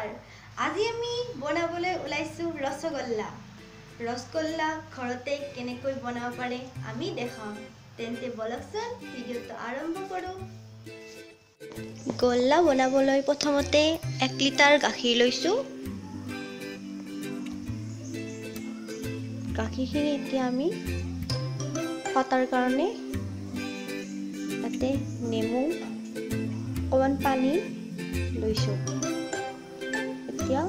নমস্কাৰ। আজি আমি বনাবলৈ ওলাইছোঁ ৰসগোল্লা। ৰসগোল্লা ঘৰতে কেনেকৈ বনাব পাৰে আমি দেখাম। তেন্তে বলকচোন ভিডিঅ'টো আৰম্ভ কৰোঁ। গোল্লা বনাবলৈ প্ৰথমতে 1 লিটাৰ গাখীৰ লৈছোঁ। গাখীৰখিনি এতিয়া আমি ফটাৰ কাৰণে তাতে নেমু অকণমান পানী লৈছোঁ। এতিয়া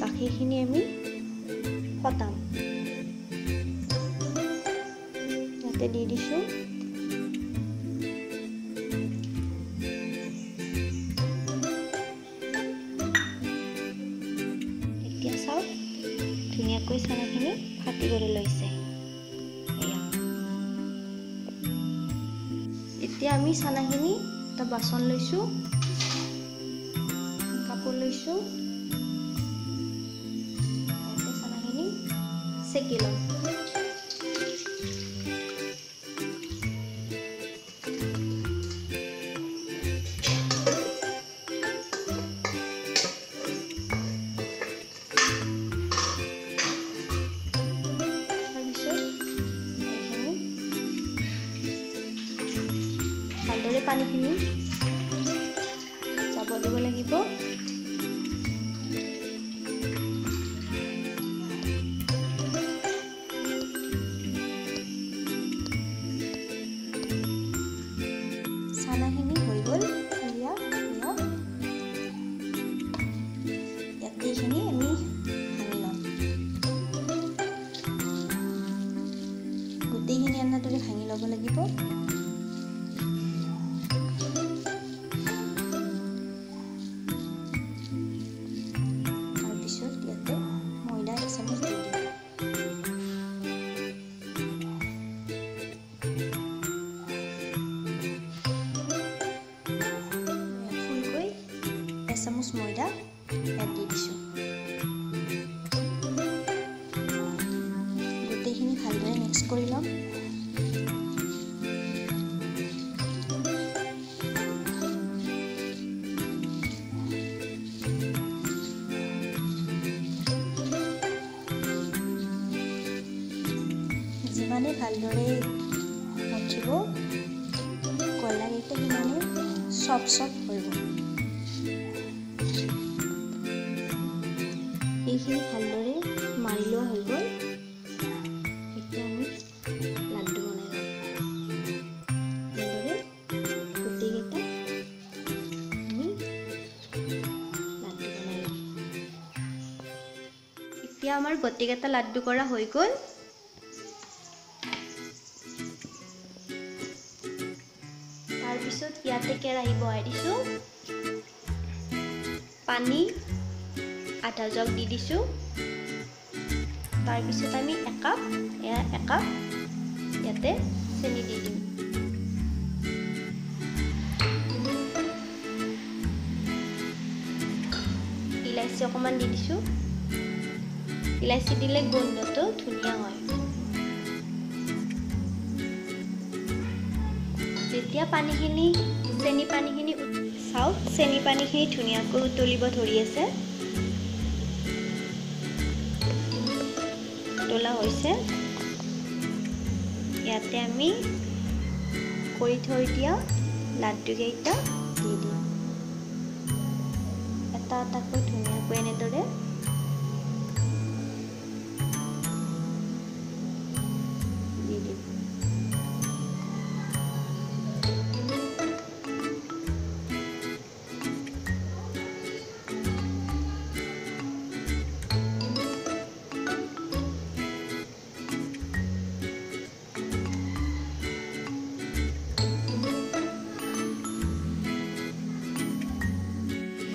গাখীৰখিনি আমি ফটাম, ইয়াতে দি দিছোঁ। এতিয়া চাওক ধুনীয়াকৈ চানাখিনি ফাটিবলৈ লৈছে। এতিয়া আমি চানাখিনি এটা বাচন লৈছোঁ, কাপোৰ লৈছোঁ, ইয়াতে চানাখিনি চেকি ল'ম। তাৰপিছত এইখিনি ভালদৰে পানীখিনি যাব দিব লাগিব। চানাখিনি হৈ গ'ল। এয়া ইয়াতে এইখিনি আমি ভাঙি ল'ম। গোটেইখিনি এনেদৰে ভাঙি ল'ব লাগিব। তাৰপিছত ইয়াতে ময়দা 1 চামুচ দি দিম। ফুলকৈ 1 চামুচ ময়দা ইয়াত দি দিছোঁ। গোটেইখিনি ভালদৰে মিক্স কৰি ল'ম। যিমানে ভালদৰে মঠিব গোল্লাকেইটা সিমানে চফ্ট চফ্ট কৰিব। এইখিনি ভালদৰে মাৰি লোৱা হৈ গ'ল। এতিয়া আমি লাড্ডু বনাই ল'ম। এনেদৰে গোটেইকেইটা আমি লাড্ডু বনাই ল'ম। এতিয়া আমাৰ গোটেইকেইটা লাড্ডু কৰা হৈ গ'ল। তাৰপিছত ইয়াতে কেৰাহী বহাই দিছোঁ। পানী আধা জগ দি দিছোঁ। তাৰপিছত আমি একাপ ইয়াতে চেনি দি দিম। ইলাচি অকণমান দি দিছোঁ। ইলাচি দিলে গোন্ধটো ধুনীয়া হয়। যেতিয়া পানীখিনি চেনি পানীখিনি চাওক, চেনি পানীখিনি ধুনীয়াকৈ উতলিব ধৰি আছে, উতলা হৈছে। ইয়াতে আমি কৰি থৈ দিয়া লাড্ডুকেইটা দি দিম। এটা এটাকৈ ধুনীয়াকৈ এনেদৰে দি দিম।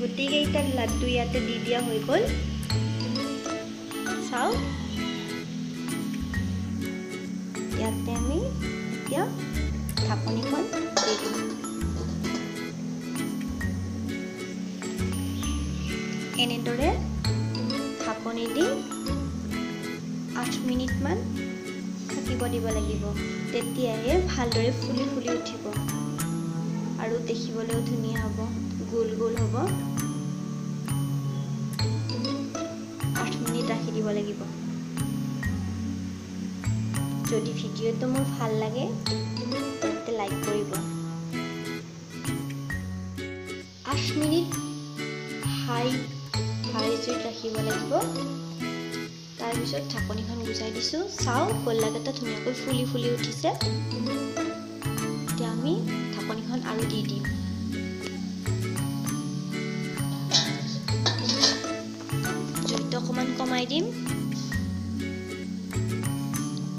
গোটেইকেইটা লাড্ডু ইয়াতে দি দিয়া হৈ গ'ল। চাওক, ইয়াতে আমি এতিয়া ঢাকনিখন দি দিম। এনেদৰে ঢাকনি দি 8 মিনিটমান থাকিব দিব লাগিব। তেতিয়াহে ভালদৰে ফুলি ফুলি উঠিব আৰু দেখিবলৈও ধুনীয়া হ'ব, গোল গোল হ'ব। লাগিব। যদি ভিডিঅ'টো মোৰ ভাল লাগে তেন্তে লাইক কৰিব। 8 মিনিট হাই হাই জুইত ৰাখিব লাগিব। তাৰপিছত ঢাকনিখন গুচাই দিছোঁ। চাওঁ গোল্লাকেইটা ধুনীয়াকৈ ফুলি ফুলি উঠিছে। এতিয়া আমি ঢাকনিখন আৰু দি দিম। জুইটো অকণমান কমাই দিম।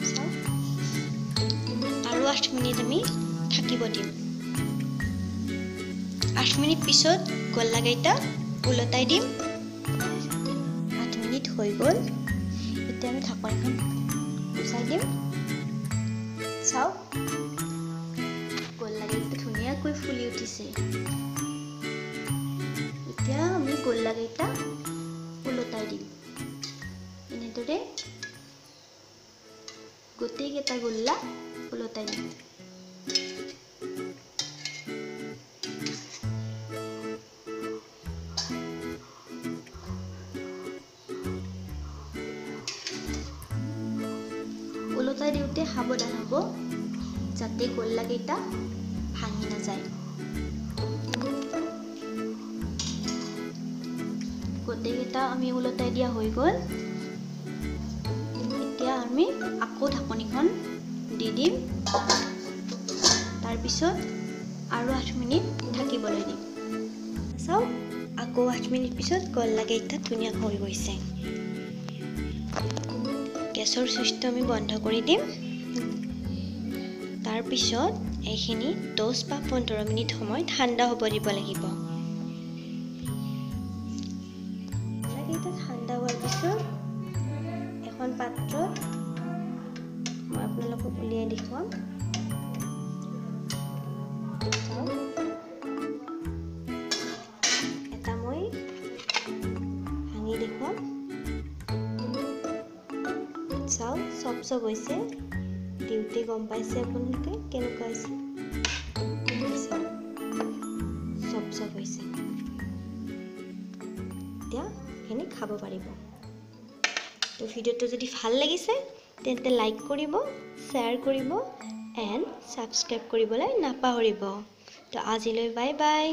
চাওক আৰু 8 মিনিট আমি থাকিব দিম। 8 মিনিট পিছত গোল্লাকেইটা ওলটাই দিম। 8 মিনিট হৈ গ'ল। এতিয়া আমি ঢাকনিখন গুচাই দিম। চাওক গোল্লাকেইটা ধুনীয়াকৈ ফুলি উঠিছে। এতিয়া আমি গোল্লাকেইটা ওলটাই দিম। এনেদৰে গোটেইকেইটা গোল্লা ওলটাই দিম। ওলটাই দিওঁতে সাৱধান হ'ব যাতে গোল্লাকেইটা ভাঙি নাযায়। গোটেইকেইটা আমি ওলটাই দিয়া হৈ গ'ল। এতিয়া আমি আকৌ ঢাকনিখন দি দিম। তাৰপিছত আৰু 8 মিনিট থাকিবলৈ দিম। চাওক আকৌ 8 মিনিট পিছত গোল্লাকেইটা ধুনীয়া হৈ গৈছে। গেছৰ চুইচটো আমি বন্ধ কৰি দিম। তাৰপিছত এইখিনি 10 বা 15 মিনিট সময় ঠাণ্ডা হ'ব দিব লাগিব। গোল্লাকেইটা ঠাণ্ডা হোৱাৰ পিছত এখন পাত্ৰত মই আপোনালোকক উলিয়াই দেখুৱাম। এটা মই ভাঙি দেখুৱাম। চাওক চব চব হৈছে। দিওঁতে গম পাইছে আপোনালোকে কেনেকুৱা হৈছে। চব চব হৈছে। এতিয়া এইখিনি খাব পাৰিব। তো ভিডিঅ'টো যদি ভাল লাগিছে তেন্তে লাইক কৰিব, শ্বেয়াৰ কৰিব এণ্ড ছাবস্ক্ৰাইব কৰিবলৈ নাপাহৰিব। তো আজিলৈ বাই বাই।